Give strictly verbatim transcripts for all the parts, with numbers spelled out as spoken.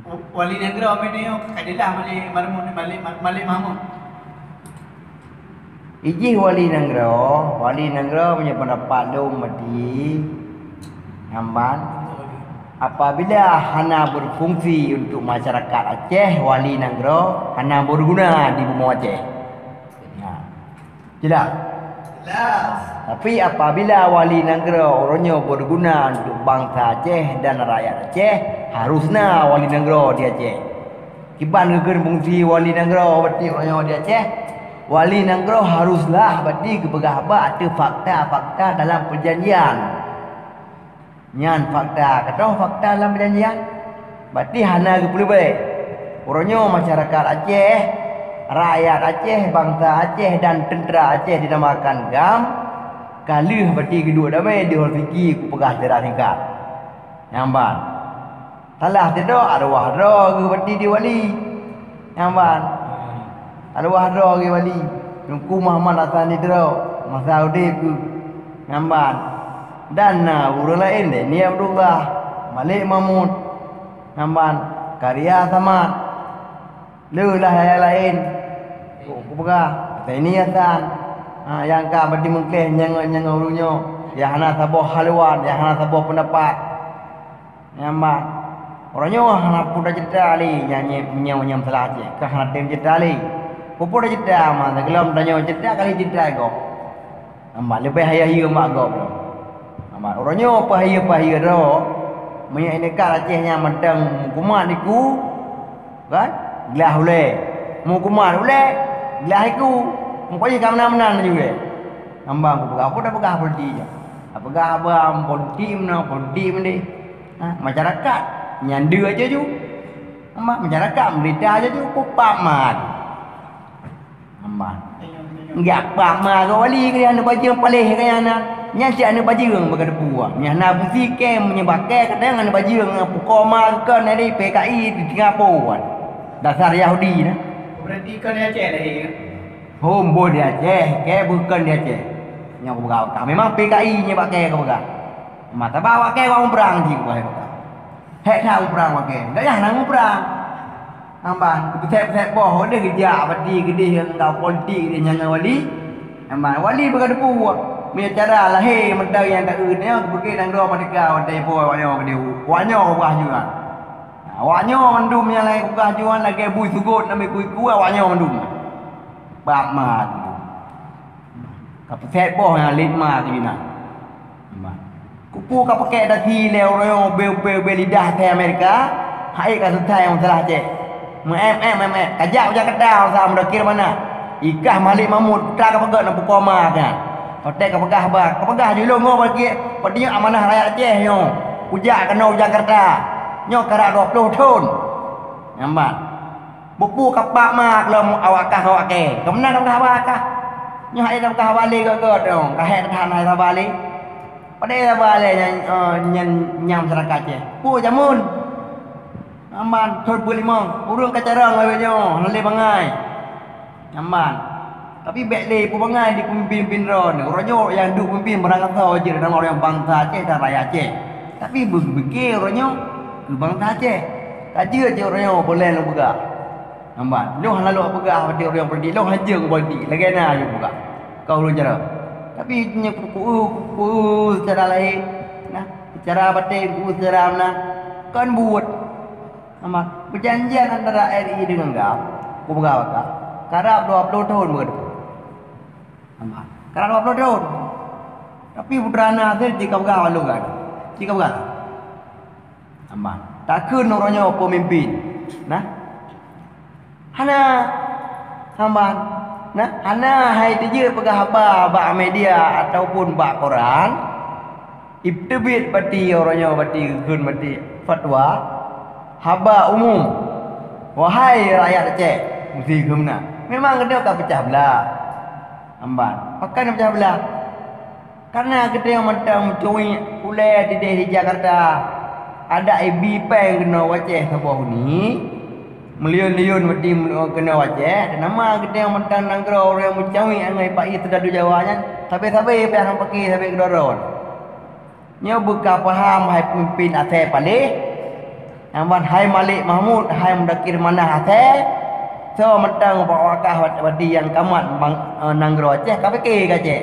Wali nanggroe meunyoe ka dilah Malik Mahmud, Malik, Malik Mahmud. Ijih wali nanggroe, wali nanggroe meunyoe pendapat lôn meuti, nyan ban, apabila hana berfungsi untuk masyarakat Aceh, wali nanggroe hana berguna di bumoe Aceh. Nah, jelas? Jelas. Tapi apabila wali nanggroe uroe nyoe berguna untuk bangsa Aceh dan rakyat Aceh, harus na wali nanggroe di Aceh. Kiban geukheun fungsi wali nanggroe berarti uroe nyoe di Aceh. Wali nanggroe haruslah berarti geupeugah haba ateueh fakta-fakta dalam perjanjian. Nyan fakta, keudroe fakta lam perjanjian. Berarti hana geupeuleubai. Uroe nyoe masyarakat Aceh, rakyat Aceh, bangsa Aceh dan tentera Aceh dinamakan GAM, ka lheueh berarti geuduek damé di Helsinki, kupeugah secara singkat. Nyan ban. Salah sidroe, arwah droe geuh berarti di wali. Nyan ban. Arwah droe geuh wali. Teungku Muhammad Hasan Sidroe, masa udép geuh. Nyan ban. Dan na ureuëng laén, Zaini Abdullah, Malik Mahmud, nyan ban, Karya Samad, le lah nyang laén. Kupeugah, Zaini Hasan, ha, nyang ka berarti meukleh nyang, nyang ureuëng nyoe, nyang hana saboh haluan, nyang hana saboh pendapat. Nyan ban. Uroe nyoe hana peue taceurita lé, nyan, nyan, nyan, nyan masalah Aceh. Ka hana tem ceurita lé. Peue-peue taceurita, ma, sigohlom tanyoe ceurita kali ceurita gob. Nyan ban, leubeh hayeue-hayeue mak gob lom. Nyan ban. Uroe nyoe peuhayeue-peuhayeue droe, meunyoe ineuk Aceh nyan mantong meukumat iku, kan? Glah ulée. Meukumat ulée, glah iku. Meukoji ka meunan-meunan laju ulée. Nyan ban kupeugah, peue tapeugah politik nyoe? Tapeugah haba politik meunan, politik meudeh. Ha, masyarakat nyan deuek aja ju. Hamba masyarakat meurintah aja ju, peue pap ma tu. Hamba. Enggak pap ma tu wali keu aneuk bajeueng paléh keu nyan na. Nyan cit aneuk bajeueng bak geuteupeue. Nyan na fungsi kèe meunyoe bak kèe kadang aneuk bajeueng pukoe ma keu kon dari P K I di Singapura. Dasar Yahudi na. Berarti kon Aceh lahé. Hom boh di Aceh, kèe bukon di Aceh. Nyan kupeugah bak kah. Memang P K I nyan bak kèe kupeugah. Mata bak awak kèe awak muprang jih kupeugah bak kah. Hék that muprang bak kèe. Enggak yah na muprang. Hamba, peusét-peusét boh, deh geujak bati geudeh ngon politik geudeh nyan ngon wali. Hamba, wali beuka teupeu. Meunyoe cara lahé mantong nyang taeu nyoe, geupeugah nanggroe merdeka watèe po awak nyoe geudeh. Awak nyoe ubah juga. Awak nyoe mandum nyang laén kupeugah juan lagèe bui sugot namiet kuku awak nyoe mandum. Bak ma tu. Ka peuset boh nyang lét ma tu jina. Kupu ka pakèk dasi lé uroe nyoe ubé-ubé lidah asai Amerika, hai ka seutai masalah Aceh. Meu-em-em-em-em, kajak u Jakarta masa mudakir mana. Ikah Malik Mahmud, putra ka peugah na pukoe ma kan. Watèe ka peugah ba, ka peugah ju lôn ngo bagi, padum amanah rakyat Aceh nyoe. Kujak keunoe u Jakarta. Nyoe karab dua ploh thon. Nyan ban. Bupu ka pap ma lom awak kah awak kèe. Ka meunan ka peugah haba kah. Nyoe hai ka peugah haba lé göt-göt nyoe. Ka hék that hai haba lé. Padahai haba lé nyan, eh, nyan nyang masyarakat Aceh. Peue jameun. Nyan ban, thon peuet limong. Ureueng ka carông lagèe nyoe, hana lé bangai. Nyan ban. Tapi bèk lé peubangai di peumimpén-peumimpén droeneuh. Uroe nyoe nyang duek peumimpén barangkasoe jeuet nama ureueng bansa Aceh dan rakyat Aceh. Tapi beupike uroe nyoe keu bansa Aceh. Ka jeuet jih uroe nyoe boleh lôn peugah. Nyan ban. Lôn hana lôn peugah bak ureueng politik. Lôn hana jeuet ngon politik. Lagèe na lôn peugah. Ka ulôn cara. Tapi nyoe kupeue, kupeue secara lahé. Nah, secara batén, kupeue secara meunan. Kon buet. Nyan ban, peujanjian antara R I dengan GAM, kupeugah bak kah, karab dua ploh thon beutôi. Nyan ban, karab dua ploh thon. Tapi putra na hasé jika peugah bak lôn kan. Jika peugah. Nyan ban, takheun uroe nyoe peumimpén. Nah. Hana. Nyan ban, nah, hana hai teujeuet peugah haba bak media ataupun bak koran. Ib-, teubiet bati uroe nyoe bati geukheun bati fatwa, haba umum. Wahai rakyat Aceh, meusti geukheun meunan. Memang geutanyoe ka peucah beulah. Nyan ban, pakon peucah beulah? Kareuna geutanyoe mantong meucuik ulèe di, di Jakarta. Adak ibi péng keunoe u Aceh saboh uni. Meuliyôn-liyôn bati keunoe u Aceh. Teuma geutanyoe mantong nanggroe ureueng meucuik ngon ipak ié seudadu Jawa nyan. Sabe-sabe péng paké sabe keudroe-droe. Nyoe beuka paham hai peumimpén asai paléh, Nyan ban, hai Malik Mahmud, hai Mudakir Manah Aceh, soe mantong bak wakah bak-, bati nyang ka mat bang, eh, nanggroe Aceh, ka pike keu Aceh.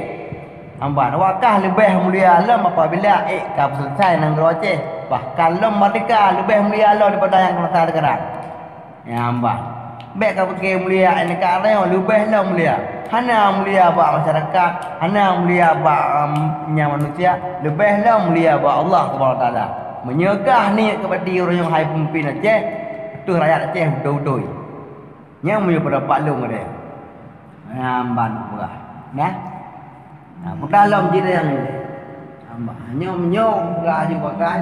Nyan ban, wakah leubeh mulia lom apabila ék ka peuselesai nanggroe Aceh, bahkan lom merdeka leubeh mulia lom daripada nyang ka masa teukarang. Nyan ban, bék ka pike mulia nanggroe leubeh lom mulia. Hana mulia bak masyarakat, hana mulia bak, em, nyang manusia, leubeh lom mulia bak Allah Subhanahu Wa Taala. Meunyoe kah niet keu bati uroe nyoe hai peumimpin Aceh, ateueh rakyat Aceh beutôi-beutôi. Nyan meunyoe peundapat lôn keudeh. Nyan ban peugah. Nah. Nah, peugah lom jih nyang nyoe. Nyoe, nyoe peugah aju pakai.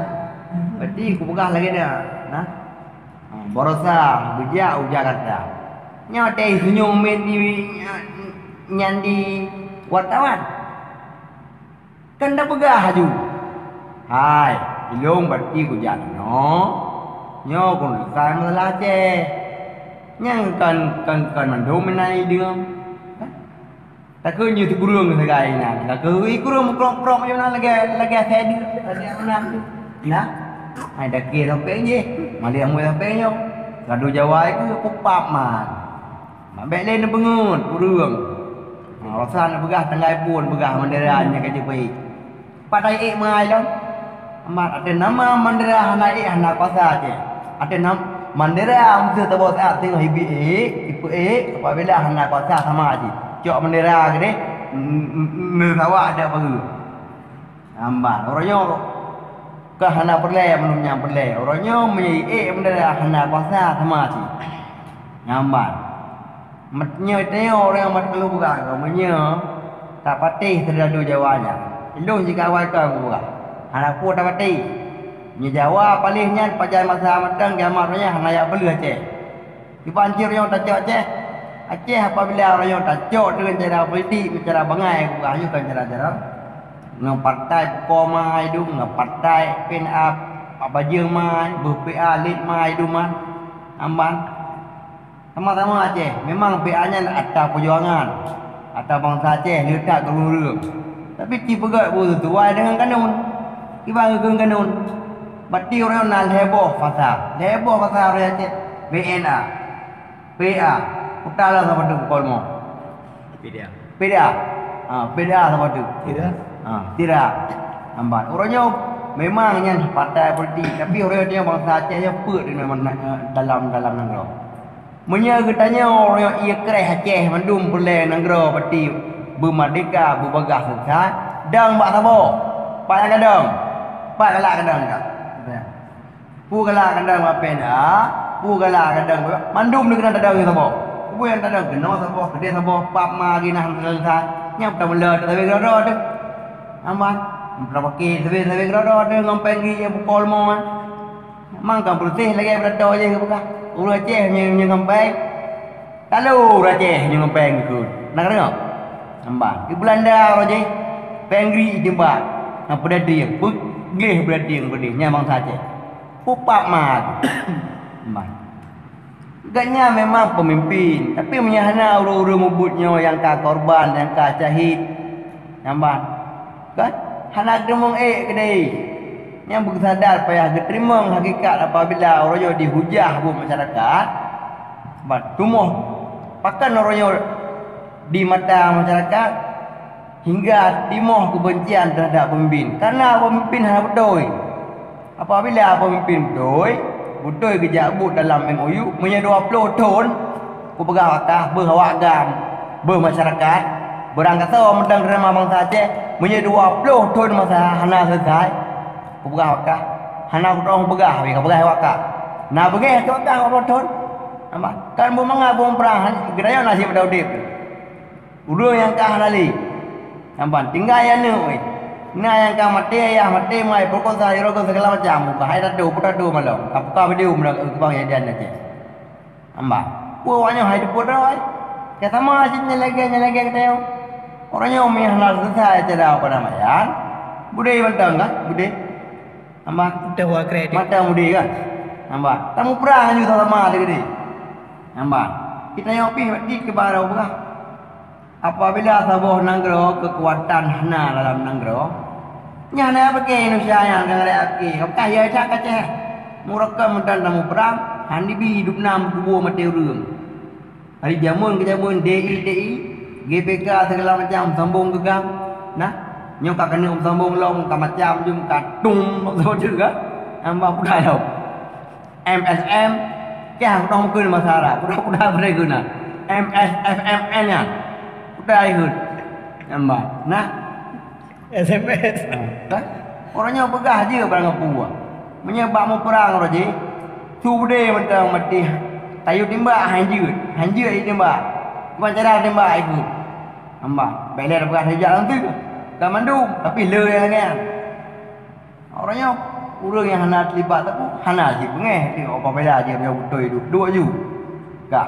Bati kupeugah lagée nyan. Nah. Ha, baroesa geujak u Jakarta. Nyoe teuh senyum miet di, nyan di wartawan. Kan tapeugah aju, "Hai, ilôn bati kujak keunoe, nyoe keuneuk teuka masalah Aceh." Nyang kon, kon, kon mandum meunan ideungoe. Takheun nyoe sikureueng sagai nyan, takheun ikureueng meukrok-krok nyoe na lagée, lagée asèe deuek, asèe meunan. Nah, hai dakée sampéng jih, malée amui sampéng nyoe. Gadu Jawa iku pupap man. Mak bék lé neubeungeut ureuëng. Ha, rasa neupeugah tanggai phon peugah mandera nyan ka jeuet beuék. Pat ék meuai lom. Amat ateueh nama mandera hana ék hana kuasa cit. Ateueh nam-, mandera meuseuh saboh saát singoh ibi ék, ipeu ék, apabila hana kuasa sama jih. Cok mandera keudeh, n-, n-, n-, neusawak adak baru. Nyan ban, uroe nyoe ka hana peureulée meunurot nyang peureulée. Uroe nyoe meunyoe ék bendera hana kuasa sama cit. Nyan ban. Meunyoe tanyoe ureuëng mat keuloe peugah, meunyoe tapatéh seudadu Jawa nyan, ilôn jikawai kon peugah, hana peue tapatéh. Nyoe Jawa paléh nyan pajan masa mantong kiamat nyan hana jak peuleueh Aceh. Kiban cit uroe nyoe tacok Aceh. Aceh apabila uroe nyoe tacok deungon cara politik, cara bangai, bukan hanya kan cara-cara ngon partai Pukoma idum, ngon partai P N A Pak Bajeng ma, beuh P A Lid ma idum man. Amban. Sama-sama Aceh. Memang P A nyan ata perjuangan, ata bansa Aceh le that ureuëng-ureuëng. Tapi ci peugét buet sesuai dengan kanun. Kiban geukheun kanun. Bati uroe nyoe na lhée boh fasa. Lhée boh fasa uroe nyoe Aceh. B N A. P A. Peue tala sapeue teuk kolmo? P D A. P D A. Ha, P D A sapeue teuk? Tidak. Ha, tidak. Amban. Uroe nyoe memang nyan partai politik, tapi uroe nyoe bansa Aceh nyoe peuet di dalam, dalam nanggroe. Meunyoe geutanyoe uroe nyoe ié kreh Aceh mandum peureulée nanggroe bati beumerdeka, beubagaih seusat, dong bak saboh. Pat nyang ka dong? Pat galak ka dong ka? Peue galak ka dong bak P N A, peue galak ka dong bak, mandum lé keunan tadong saboh. Peue nyang tadong keunoe saboh, keudeh saboh, pap ma ginah teuka. Nyang peutameulo teuka sabe keudroe-droe teuh. Aman. Peutameulo sabe-sabe keudroe-droe teuh ngon péng gri nyang pukol mo. Mang ka beureuséh lagée beulatô jih geupeugah. Ureuëng Aceh nyang, nyang ngon péng. Talo ureuëng Aceh nyang ngon péng geukheun. Na ka deungoe? Aman. Di Beulanda uroe jih, péng gri jimbat. Nyang peudadrieng, peugleh peudadrieng peudeh, nyan bansa Aceh. Pupap mat. Mat. Gobnyan memang peumimpin, tapi meunyoe hana ureuëng-ureuëng mubuet nyoe nyang ka korban, nyang ka syahid, nyan ban. Kan? Hana geuteurimong ék keudeh. Nyang beuseudah payah geuteurimong hakikat apabila uroe nyoe dihujah buet masyarakat, ban tumoh pakon uroe nyoe di mata masyarakat, hingga timoh keubencian teuhadap peumimpin, karena peumimpin hana beutôi. Apabila peumimpin beutôi, beutôi geujak buet dalam M O U, meunyoe dua ploh thon, kupeugah wakah beuh awak GAM, beuh masyarakat, beurangkasoe meudang teurima bansa Aceh, meunyoe dua ploh thon masa hana selesai, kupeugah wakah, hana kutroh peugah, weh, ka peugah wakah. Na beungéh keu wakah dua ploh thon? Nampak? Kan beumangat beumeupra, geutanyoe naseb pada udeb. Ureuëng nyang ka hana lé. Nyan ban, tinggai aneuk weh. Na nyang ka maté ayah, maté mai, peukosa, iroga segala macam. Buka hai tatu, peutatu malam. Ka buka video meunang keu bang nyang dan aja. Nyan ban. Peue awak nyoe hai teupeu droe. Ka sama cit nyan lagée, nyan lagée geutanyoe. Ureuëng nyoe meuh hana selesai cara perdamaian. Budé mantong kan? Budé. Nyan ban. Dah wa kredi. Mantong budé kan? Nyan ban. Tamuprang aju sama-sama lagée deh. Nyan ban. Geutanyoe pih bak dit keu barô peugah. Apabila saboh nanggroe keukuatan hana dalam nanggroe, nyan na pike Indonesia nyan ka ngalek api, ka kaya cak Aceh. Meurakan meutan tamuprang, han dibi dub nam kubu maté ureuëng. Dari jameun ke jameun, D I, D I, G P K segala macam sambong geugang. Nah, nyoe ka keuneuk sambong lom, ka macam jum, ka tum, maksud juga. Hamba pudai lom. M S M, kah kudong mungkin masalah, kudong pudai beri guna. M S F M N nya, pudai ikut. Hamba. Nah, S M S. Ha, kan? Orang nyoe peugah je barang apa. Meunyoe bak muprang roh jih, su beudé mantong maté. Tayue timbak hanjeuet, hanjeuet jitimbak. Kuman cara timbak ikut. Hamba, bèk lé peugah sijak lam teuk. Ka mandum, tapi le nyang lagèe nyan. Orang nyoe, ureuëng nyang hana teulibat teupeu, hana jibeungéh teuh apabila jih nyoe beutôi duek, duek ju. Ka.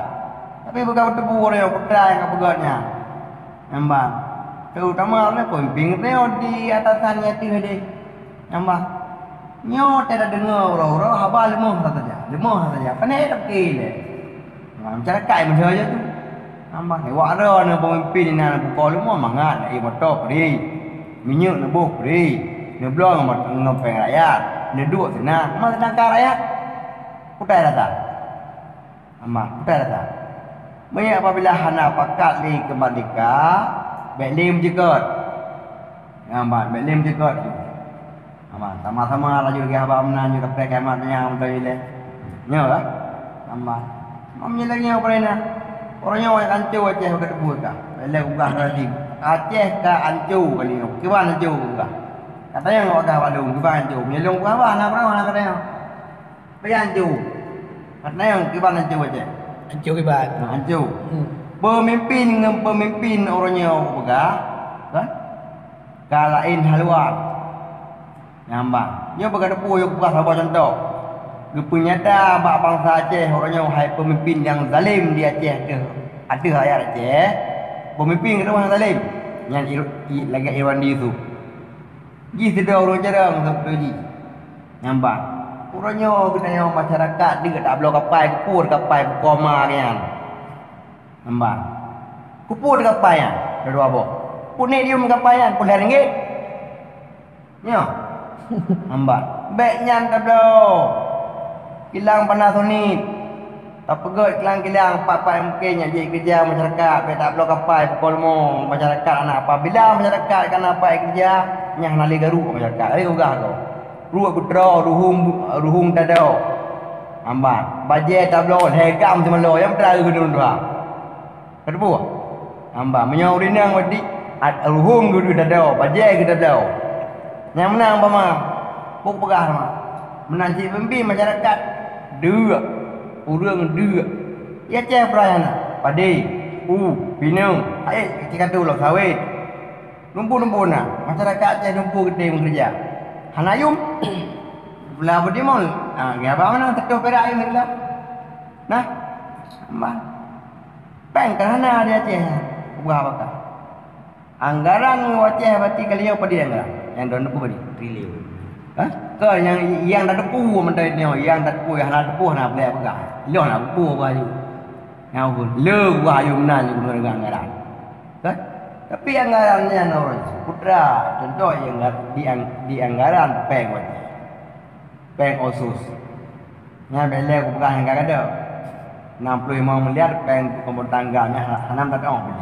Tapi peugah beuteupeue orang nyoe peugah nyang ka peugah nyan. Nyang ban. Terutama lé peumimpin geutanyoe di atasan nyang teuh deh. Nyang ban. Nyoe teudeungoe uroe-uroe haba leumoh saja, leumoh saja. Pane tapike lé. Nyang masyarakat meusaja tu. Nyang ban. Wak droeneuh peumimpin inan buko leumoh mangat, na ié moto pri. Minyeuk neuboh pri. Neubloe ngon, ngon péng rakyat. Neuduek seunang. Ma seudangkan rakyat? Kutai rasa. Amat, peugah rasa. Meunyoe apabila hana pakat lé keu merdeka, bèk lé meujeukot. Amat, bèk lé meujeukot. Amat, sama-sama laju lagèe haba meunan nyoe, sampai kiamat nyan, beutôi ilèe. Nyoe lah. Amat. Meunyoe lagèe nyoe, peue na? Ureueng nyoe ka anco Aceh, ka teupeue ka. Bèk lé ubah lagi. Aceh ka anco kali nyoe. Kiban anco ubah. Katanya nyoe ka haba lôn, kiban anco. Meunyoe lôn ubah, hana pernah, hana katanya. Peue nyang hanco? Katanyong kiban hanco Aceh. Hanco kiban. Nah, hanco. Hmm. Peumimpin ngon peumimpin uroe nyoe peugah, kan? Ka laén haluan. Nyang ban. Nyoe peugah teupeu, nyoe peugah saboh cuntoh. Geupeunyata bak bansa Aceh uroe nyoe hai peumimpin nyang zalem di Aceh ateueh, ateueh rakyat Aceh. Peumimpin keudroe nyang zalem. Nyan Ir-, I-, lagèe Irwandi Yusuf. Jih sidroe ureueng jarang sapeue jih. Nyang ban. Uroe nyoe geutanyoe masyarakat deuek tabloe kapai, keupeue kapai, keupeue ma nyan. Nyang ban. Keupeue kapai nyan? Dua-dua boh. Peue nyan diyum kapai nyan? Peuet lhèe ringgit. Nyoe. Nyang ban. Bèk nyan tabloe. Kilang Panasonic. Tapeugöt kilang-kilang pat-pat mungken nyang jeuet keureuja masyarakat, bèk tabloe kapai pukon limo masyarakat. Ana apabila masyarakat ka na pat keureuja, nyan hana lé garu masyarakat. Lé gugah ko. Ruet beutroe, ruhueng, ruhueng tado. Hamba, bajèe tabloe, lhèe gam simalo, nyang meutra keu keuneuk tuha. Ka teupeue? Hamba, meunyoe ureueng inong meuti, at-, ruhueng geuh tado, bajèe geuh tado. Nyang meunan umpama, peue peugah teuma? Meunan cit peumimpin masyarakat, deuek, ureueng deuek. Ya ceh peuraya na, padé, u, pineung, haé, cit ka teuh lom sawét. Lumpur-lumpur na, masyarakat ceh lumpur geutem meukeureuja. Hana yum. Pula beutimon, ha, geuba meunan seutoh pirak yum geulah. Nah, hamba. Péng ka hana di Aceh nyan, ubah baka. Anggaran ngon Aceh berarti kali nyoe padum anggaran? Nyang droeneuh peubuet ni? Triliun. Hah? Kon nyang, nyang tateupeue mantong nyoe, nyang tateupeue, nyang hana tateupeue hana boleh peugah. Lôn hana tateupeue ubah aju. Nyang pun, le ubah aju meunan aju keuneuk deungon anggaran. Kan? Tapi anggaran nyan ureueng putra, contoh nyang di ang-, di anggaran péng Aceh. Péng otsus. Nyan bèk lé kupeugah nyang ka gadôh. Nam ploh limong miliar péng peukompon tangga nyan hana, hana meutatong pih.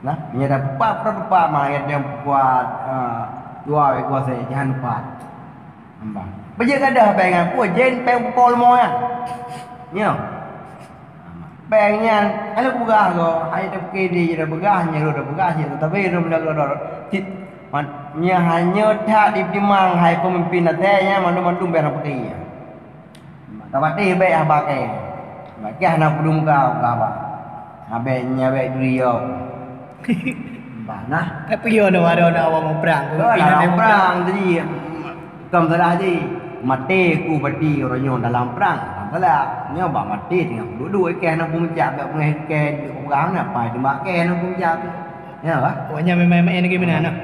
Nah, meunyoe dak peupat, peupat, peupat, ma, nyang teuh peupat, eh, dua wèk kuasa, jangan lupa. Hamba. Beujeuet gadôh péng nyan, peue jén péng pukon limo nyan? Nyoe. Péng nyan, hana kupeugah goe, hai tapiké di, tapeugah, nyan lôn tapeugah, cit, tapi lôn meunyoe lôn, cit, man, nyan hanya that dipeutimang hai peumimpin asèe nyan, mandum-mandum bèk na peuté nyan. Tapatéh bèk haba kèe. Bak kèe hana peudum ka, ka haba. Habéh nyan bèk duri yo. Bah, nah. Tapi yo, na, ada, na awak muprang. Kon, na muprang tadi. Kon salah jih. Maté ku berarti uroe nyoe dalam prang. Kon salah. Nyoe bak maté teungoh duek-duek, kèe hana peumeucak, bèk peungéh kèe, peugah na pai teumbak kèe hana peumeucak. Ya, bah? Oh, nyan memang main lagi meunan, nah.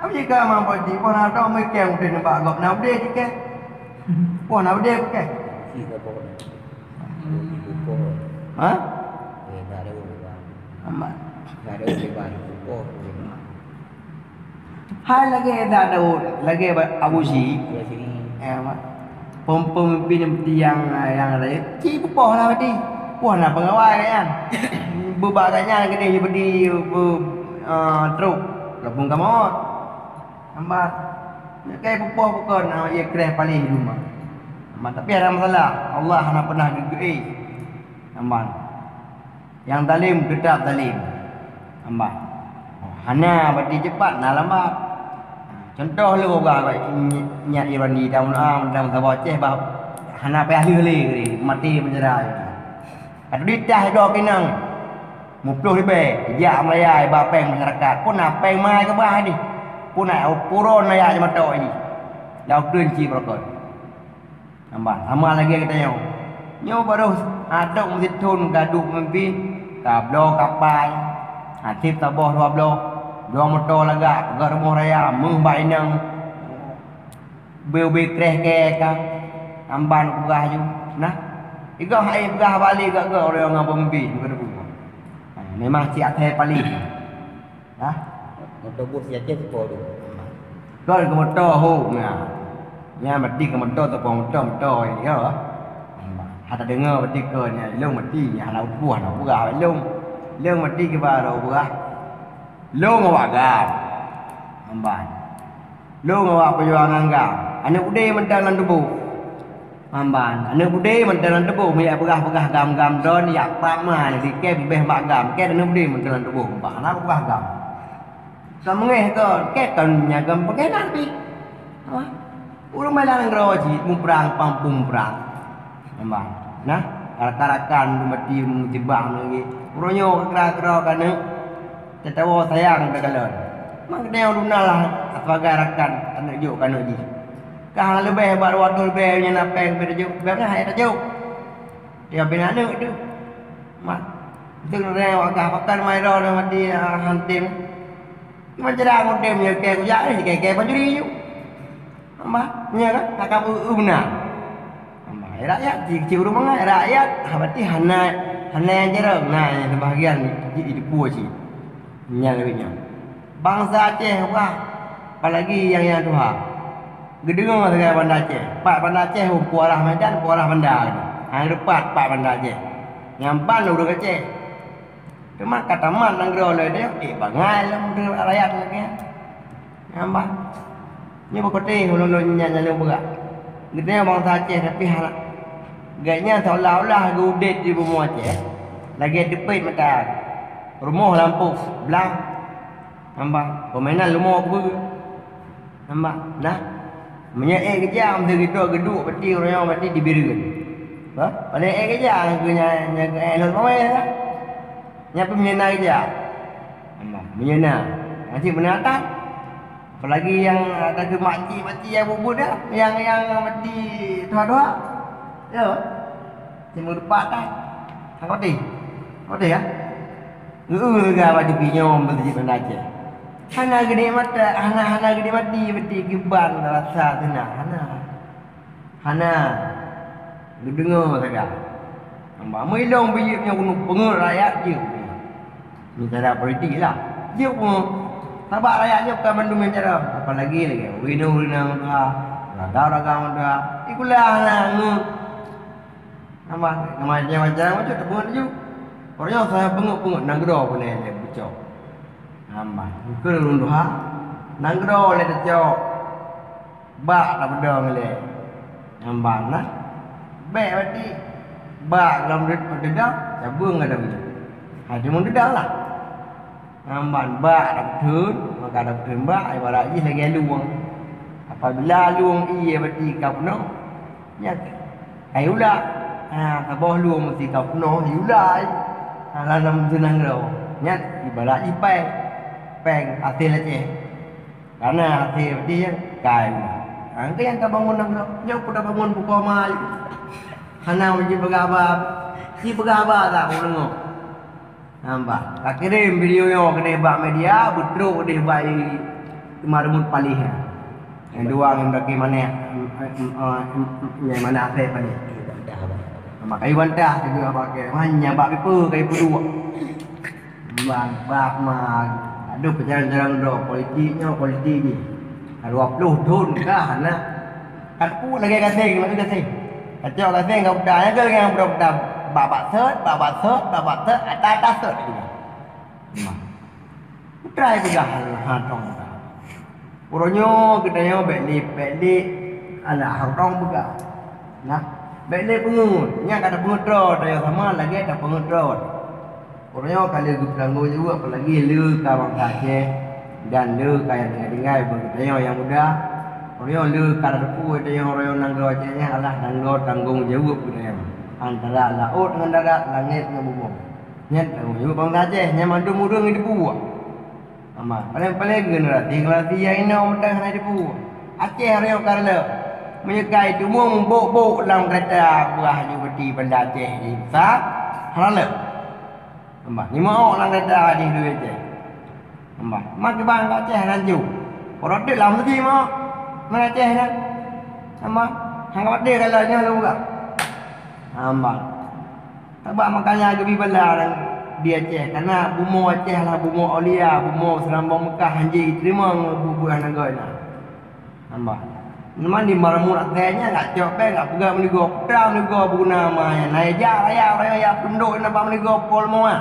Apa jih ka ma berarti, pun hana tahu mai kèe, udah nampak gop na udeh jih kèe. Pun na udeh kèe. Isi ke pokok ni? Buku. Ha? Eh, tak ada orang. Amat. Tak ada orang lebar. Buku. Hai lagèe Daud, lagèe ba-, Abu Syik. Abu Syik. Eh, Mak. Peumimpin nyang, nyang laén, ci peupoh lah badi. Poh na peungawai gobnyan. Beuba gobnyan keudeh badi, beu, eh, trok. Walaupun ka mawöt. Amban. Nyoe kai peupoh bukon, ah, ié kreh paléh di rumoh. Amban, tapi hana masalah. Allah hana peunah geugeuéh. Amban. Nyang zalim teutab zalim. Amban. Hana bati cepat, na lambat. Contoh lôn peugah bak nyak Irwandi, dalam, dalam saboh Aceh bah hana payah lheueh lé, maté penjara. Ka teudidah droe keunan. Muplôh ribèe, jak meuraya iba péng masyarakat. Peue na péng mai keubah jih. Peue na puron na jak jimatok jih. Lam uteuen ci beurokot. Amban, sama lagèe geutanyoe. Nyoe barô ateueh meusithon ka duek peumimpin, ka bloe kapai, até saboh dua bloe, bloe moto lagak, peugöt rumoh raya, meuh bak inong, ubé-ubé kreh kèe ka, amban peugah ju. Nah, igoh hai peugah balik gak-gak ureueng ngon peumimpin, bukan peue. Memang siat hai paléh. Hah? Moto bus siat cit po tu. Kon keu moto ho nya. Nya mati keu moto, teupeue moto, moto, ya. Hana deungoe mati keu nya, ilong mati nya, hana upuh, hana ubeurah ilong. Ilong mati keu baroe ubeurah. Long awak gam. Amban. Long awak peujuangan gam. Aneuk udé mantong lam tuboh. Amban, aneuk udé mantong lam tuboh, meujak peugah-peugah gam-gam droe, jak pat ma, di kèe leubeh bak gam, kèe aneuk udé mantong lam tuboh, bah hana peugah gam. Ka meungéh kon, kèe kon nya gam peugah na pih. Wah, ureueng malang droe cit muprang pampung muprang. Amban, nah, rakan-rakan meuti meutibang lagèe. Uroe nyoe keu kra-kra keuneuk tatawa sayang takalon. Mak geutanyoe duna lah sebagai rakan aneuk jok keuneuk jih. Ka leubeh bak dua reutôh leubeh nyan na péng beu tajok, beu na hai tajok. Dia bina aneuk tu. Mak, tu reng wak gah pakan mai ro na mati, ah, hantem. Cuma jarang hantem nyoe kèe kujak ni, kèe-kèe pancuri ju. Hamba, nya kan? Takab eu-eu beuna. Hamba, rakyat ci, ci ureueng mangat, rakyat, ha, berarti hana, hana nyang jarang. Nah, nyang sebahagian di, di, di Ibu ci. Nyan lagèe nyan. Bansa Aceh wah, apalagi nyang, nyang tuha. Geudeungoe sagai Banda Aceh. Pat Banda Aceh, oh, puarah Medan, puarah Banda. Hana geupat pat Banda Aceh. Nyang ban ureueng Aceh. Teuma ka tamat nanggroe lé deh, eh, bangai lom rakyat lagèe nyan. Nyan bah. Nyoe beukote ulôn-ulôn nyan nyang lôn peugah. Geutanyoe bansa Aceh tapi hana. Gobnyan seolah-olah geuudép di bumoe Aceh. Lagèe teupet mata. Rumoh lampôh blang. Nyan bah. Peumeunang leumo keubeue. Nampak? Nah, meunyoe ék geujak, meusti geuduek, geuduek, berarti ureueng nyoe berarti dibiri. Bah, paléng ék geujak, nyang keu nyan, nyang keu ék lheueh pawai lah. Nyan pih meunyoe na geujak. Nampak? Meunyoe na. Nanti meunyoe that. Apalagi nyang ada keu makcik-makcik nyang bubuet dah, nyang, nyang mati tuha-tuha. Ya. Timu depan dah. Angkot deh. Angkot deh ya. Geu-eu leuga bak teupie nyoe meuseujid Banda Aceh. Hana geunikmati, hana, hana geunikmati beuti kiban rasa teunak, hana. Hana. Geudeungoe sagai. Hamba meulong biyeu nyoe keuneuk peungeut rakyat jeuet. Bicara politik lah. Jeuet peungeut. Sabab rakyat nyoe bukan mandum nyang cara. Apalagi lagèe ureueng-ureueng meutuha, ragam-ragam meutuha. Ikulah hana ngeut. Nambah, nambah jalan-jalan macam tu pun laju. Orang nyoe saya bengok-bengok nanggroe pun lé bucok. Nambah, ke lôn tuha, nanggroe lé tacok. Bak tapeudong lé. Nambah nah. Bèk berarti bak lam ded-, dedang, cabeueng ada bunyi. Ha, cuma dedang lah. Nyan ban bak dapeutheun, maka dapeutheun bak, ibarat jih lagèe lueng. Apabila lueng ié bati ka peunoh, nyan ai ula. Ha, saboh lueng meusti ka peunoh, ai ula ai. Ha, lam, lam seunang droe. Nyan ibarat jih péng. Péng asèl Aceh. Karena asèl bati nyan ka ai ula. Ha, engkau nyang ka bangun nanggroe. Nyoe pun tabangun bukon ma. Hana jipeugah haba. Jipeugah haba tak ureueng nyoe. Nambah. Kakirém video nyoe keudeh bak media, beutrok keudeh bak i, i Marmut Palih nyan. Nyang dua ngon Baki Maneh, em, em, em, em, em, nyang mana asèe Palih. Nambah kayu bantah, kayu apa ke. Man, nyang bak pipa, kayu peuduek. Bang, bak ma, aduh, peujarang-jarang droe, politik nyoe, politik jih. Ka dua ploh thon kah, nah. Aku lagèe gaseng, lagèe gaseng. Kacok gaseng ka udah, nyang keu nyang udah-udah bak-bak sot, bak-bak sot, bak-bak sot, ata-ata sot juga. Nah. Putra peugah hal hantong. Uroe nyoe geutanyoe bèk lé, bèk lé alah hantong peugah. Nah, bèk lé peungeut, nyan ka tapeungeut droe tanyoe sama lagèe tapeungeut droe. Uroe nyoe ka lheueh geupeutanggong jaweueb, apalagi lheueh ka bansa Aceh dan lheueh ka nyang tinggai-tinggai bak geutanyoe nyang muda. Uroe nyoe lheueh ka tateupeue tanyoe uroe nyoe nanggroe Aceh nyan adalah nanggroe tanggong jaweueb geutanyoe. Antara laôt ngon darat, langèt ngon bumoe. Nyan tanggong jaweueb bansa Aceh, nyan mandum ureueng jiteupeue. Amat, paléng-paléng generasi-generasi nyang inoe meutai hana jiteupeue. Aceh uroe nyoe ka reuloh. Meunyoe ka jiteumeung bôk-bôk lam keureta, beuah ju beuti Banda Aceh jih besar, hana lé. Hamba, nyoe meu'ok lam keureta jih duek Aceh. Hamba, mak kibang ka Aceh rancu. Porotik lam seugi meu'ok, mana Aceh nyan? Hamba, hana khawatir kalau nyoe lôn buka. Hamba. Sabab makanya geubi bala di Aceh, karena bumoe Aceh lah bumoe aulia, bumoe seurambong Meukah hanjeuet jiteurimong buet-buet hana göt na. Hamba. Nyoe di Marmut asèe nyan gak cok bèk, gak peugah meunigoe, peue meunigoe beuguna ma nyan. Na ija raya, raya ya pundok na bak meunigoe pol moa.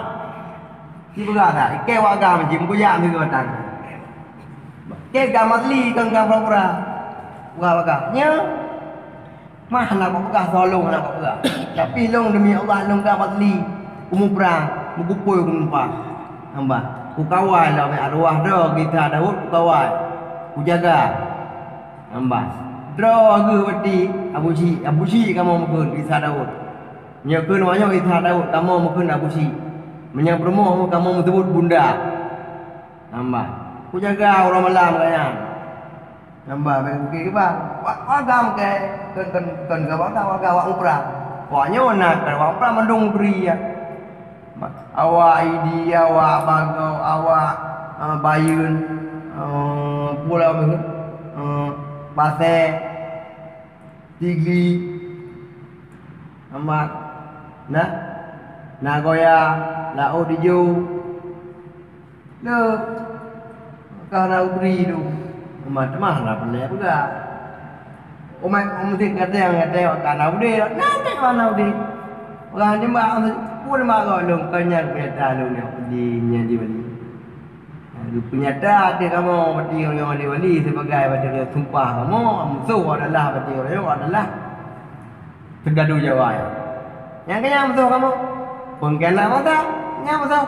Sibeugah that, ikei wak gam jih, meukujak meunigoe tan. Kei gam asli kon gam pura-pura. Wak gam. Nyoe mah hana kupeugah soe lôn hana kupeugah. Tapi lôn demi Allah lôn gam asli. Kumuprang, meukupôi kumumpah. Hamba. Kukawai lom arwah droe gisa Daud kukawai. Kujaga. Hamba. Droe geuh beuti Abu Syik, Abu Syik kamoe meukheun gisa Daud. Nyoe kheun wak nyoe gisa Daud kamoe meukheun Abu Syik. Meunyoe peurumoh kamoe meuseubut bunda. Hamba. Kujaga uroe malam kaya nyan. Hamba bèk mungkin kiban. Wak, wak gam kei, kon, kon, kon gawak gam, wak gam wak muprang. Wak nyoe na keu wak muprang mandum bri ya. Awak Idi, awak Bagoe, awak, eh, Bayeuen, eh, Pulo Meuheut, eh, Pasè, Sigli, Amat, nah, Nagoya, Laôt Ijo, Lé, ka na ubri tu. Teuma-teuma na peureulèe peugah. Umat meuseujid kadang-kadang ka na udeb, na udeb, ka na udeb. Peugah nyoe bak, peue nyoe bak gohlom, kon nyan peunyata lôn nyoe di, nyan di Bali. Geupeunyata ateueh kamoe bati ureueng di Bali sibagai bati ureueng sumpah kamoe, musoh adalah bati ureueng adalah Seugadu Jawa nyan. Nyang keu nyan musoh kamoe, peungkheun na masa, nyan musoh.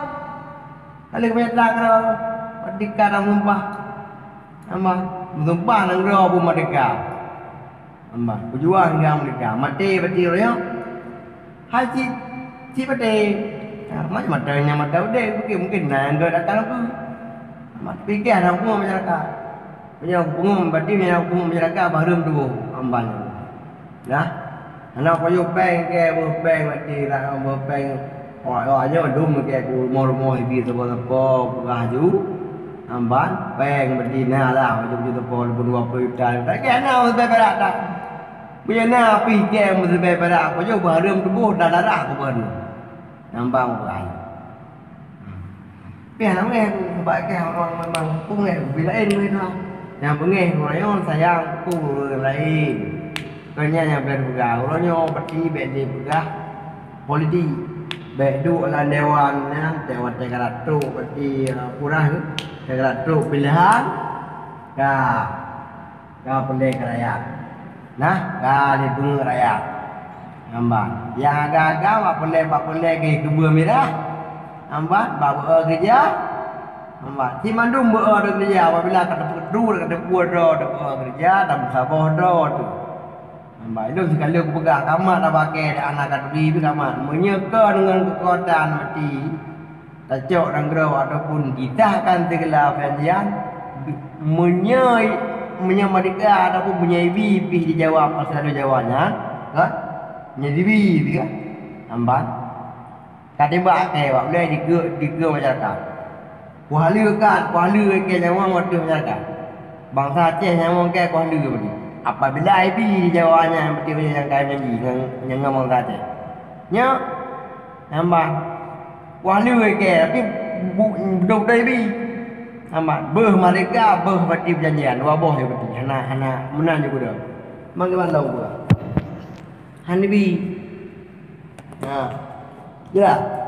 Ka lheueh meunyo ta keudroe, merdeka dan meusumpah. Hamba, meusumpah nanggroe beu merdeka. Hamba, peujuang hingga merdeka. Maté bati ureueng nyoe. Hai cit, cit maté. Ha, macam mata nyang mata udeb, mungkin, mungkin na nyang geudak ka lôn keu. Hamba, tapi keu hana huköm masyarakat. Meunyoe huköm, berarti meunyoe huköm masyarakat, bah rhom tuboh. Hamba nyoe. Nah, hana pajoh péng, keu beuh péng, berarti rak beuh péng. Oh, oh, nyoe dum keu ku rumoh-rumoh ibi sapo-sapo peugah ju. Amban péng beudina lah, baju-baju sapo dua puluh juta. Tapi hana useubai perak dah. Meunyoe na pih keu museubai perak, apa jeuet bareuem tuboh dan darah ku bareuem. Nambang perai. Pih hana meungéh, sabab keu orang memang peungéh, bi laén meunyoe. Nyang peungéh ureueng sayang ku ureueng laén. Kon nyan nyang bèk peugah, uroe nyoe pati bèk lé peugah politik. Bèk duek lam dewan nyan, watèe ka trok pati, eh, kurang, watèe ka trok pilehan, ka, ka peureulèe keu rakyat. Nah, ka lheueh peungeut rakyat. Nyan ban. Nyang agam-agam bak peureulèe, bak peureulèe geuh keubeue mirah. Nyan ban, bak beu-e keureuja. Nyan ban. Cit mandum beu-e keureuja, apabila ka teupeue droe, ka teupeue droe, teupeue keureuja, dan meusaboh droe teuh. Hamba, ilôn sikalon kupeugah, kamat tabakée di anak katuri pih kamat. Meunyoe kon ngon keukuatan meuti, tacok nanggroe ataupun disahkan sigeula peujanjian, meunyoe, meunyoe meurdeka ataupun meunyoe ibi pih di Jawa, pasal di Jawa nyan, kan? Meunyoe ibi pih kan? Hamba. Ka tembak akai bak ulée dikeue, dikeue masyarakat. Kuhaleue kat, kuhaleue keu nyawöng ateueh masyarakat. Bansa Aceh nyawöng keu kuhaleue bagi. Apabila ibi di Jawa nyan, berarti nyang ka janji ngon, ngon bansa Aceh. Nyoe, nyan ban. Kuhaleue keu, tapi bu-, beudôh-beudôh ibi. Nyan ban. Beuh merdeka, beuh berarti peujanjian. Dua boh je berarti. Hana, hana, meunan je kuda. Manggé bandum pula. Hana bi. Ha. Jelas?